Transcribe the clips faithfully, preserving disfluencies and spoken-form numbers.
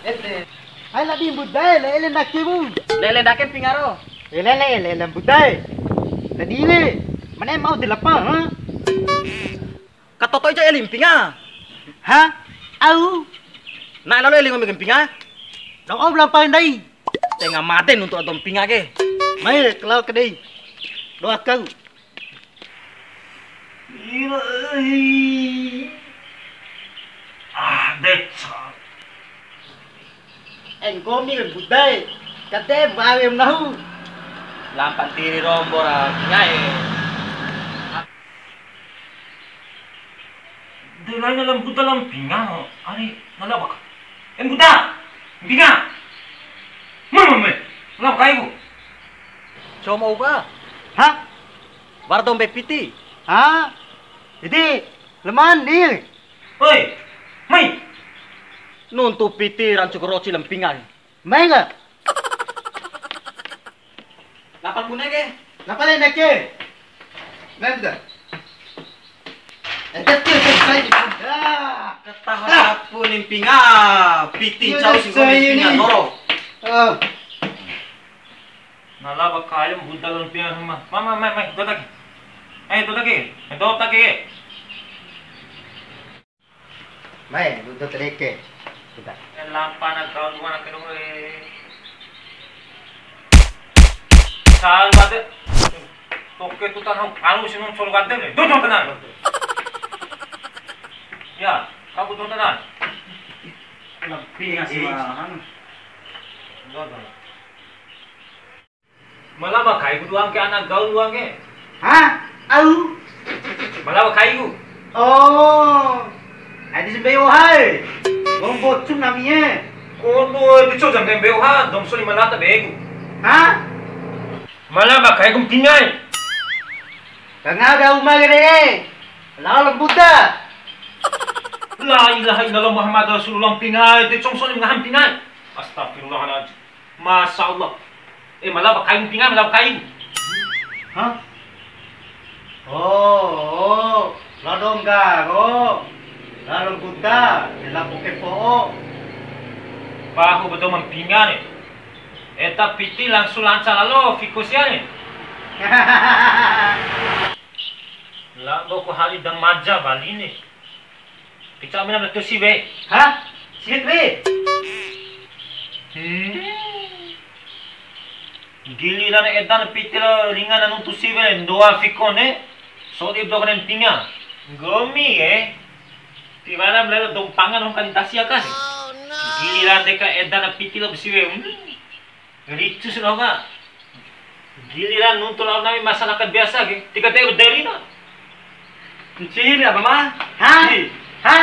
Ede. Ai la di mbuda e, le ele ndake mu. Le ele ndake mpinga ro. Ele ele ele ele mbuda e. La di le. Mane mau di lapa, ha? Katoto ica eli mpinga. Ha? Au. Na lalo eli ngomi ke mpinga. Dong au lampa ndai. Tenga mate nuntu ado mpinga ke. Mai kalau ke dei. Doa kau. Ilahi. Ah, deca. Enggomi le mbuda e. Kade bawe nahu. Lampa ntiri rombo ra ngae. De laina la mbuda la mpinga. Ari, nala baka. E mbuda. Mpinga. Mama me. La kai bu. Coma uka. Ha? Wara dombe piti. Ha? Jadi, leman ni. Oi, mai. Nuntu piti rancu roci la mpinga. Mai ga? Lapan bune ke? Lapan le neke. Mai da. Eh, kecil, kecil, kecil. Ah. Ketawa sapu ni mpinga. Piti cau si mpinga noro. Ah. Nala ba kaim budal mpinga sama. Mama, mai, mai, dota ke. Ai, dota ke. Dota ke. Mai, dota tereke. Kita. Lampa na kau dua na kenu, eh. Sal bate. Toke tu tanah anu sinu sol bate ne. Dota tenang. Ya, kau dota tenang. Lebih ngasih mahal. Dota. Mala ba kai ku duang ke ana gaul duang ke. Ha? Au? Mala ba kai ku. Oh. Adi sembe ohai. Wong bocum namie. Kondo de co jam tembe oha, dom soli mala ta begu. Ha? Mala ba kai ku mpingai. Kanga da uma gere. Lao lembuta. La ilaha illallah Muhammad Rasulullah mpingai, de cong soli ngaham mpingai. Astagfirullahaladzim. Masya Allah. Eh, mala ba kai mpinga, mala ba kai. Hah? Oh, oh. La dou nggaro. La lembuta, la poke po'o. Pahu bedo ma mpinga ne. Eta piti langsung lanca lalo fiko sia ne. La dou ku hari dan maja bali ne. Kicau mina betul siwe. Hah? Siwe be? Hmm. Giliran edan piti lo ringa na nuntu siwe, ndoa fiko ne, sodi dok nen pinga. Nggomi e. Tiwara mlelo dompangan hong kali tasi aka. Giliran deka edan piti lo siwe. Hmm. Ricu si doho ka. Giliran nuntu lao nami masyarakat biasa ke, tiga T U dari na. Ncihi ni apa ma? Ha? Ncihi. Ha?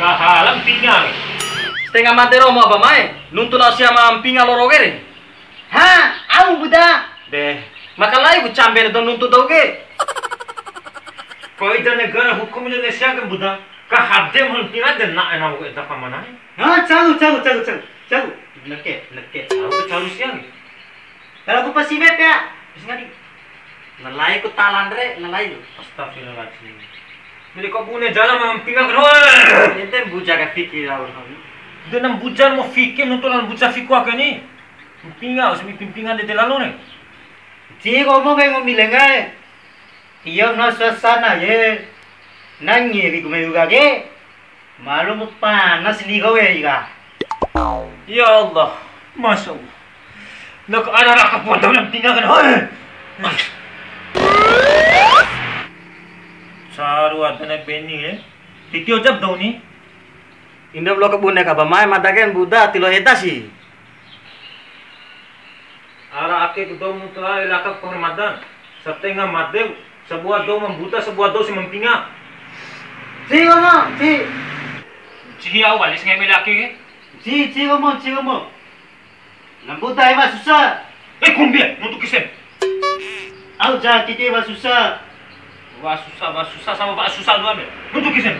Kahalan mpinga ke. Setengah mate romo apa mae? Nuntu lao sia ma mpinga loro ke re. Ha? Au buda. Deh, makalai ku cambe dou nuntu dou ke. Koi da negara hukum Indonesia ke buda. Kahade mun pira de na ena ku eta pamanai. Ha, caru, caru, caru, caru. Caru. Neke, neke. Au ke caru sia. Kalau ku pasi be pea. Singadi. Nalai ku talan re, nalai. Astagfirullahaladzim. Jadi kau bune jalan ma mpinga ke. Ente buja ka fikir au. De nam buja mo fikir nuntu lan buja fiku ake ni. Mpinga, usmi pimpingan de lalo ne. Ci ngomong kayak ngomong lenga e. Iyo no suasana ye. Nangi ri gume uga ke. Malu mu panas ni kau ya, Ika. Ya Allah, Masya Allah. Nak ada raka potong dan tinggalkan. Hoi. Saru ada na beni ya. Titi ojab dong ni. Indo lo kabune ka ba mai mada ke buda tilo eta si. Ara ake ku dou mutu ai laka ku Ramadan. Satenga made, sabua dou ma mbuta, sabua dou si ma mpinga. Ci ngomong, ci. Cihi au wali si ngeme laki ke. Ci, ci ngomong, ci ngomong. Na mbuta ema susah. Eh, kombi e, nuntu kisen. Au ja titi wa susa. Wa susa, wa susa sama wa susa lu ame. Nuntu kisen.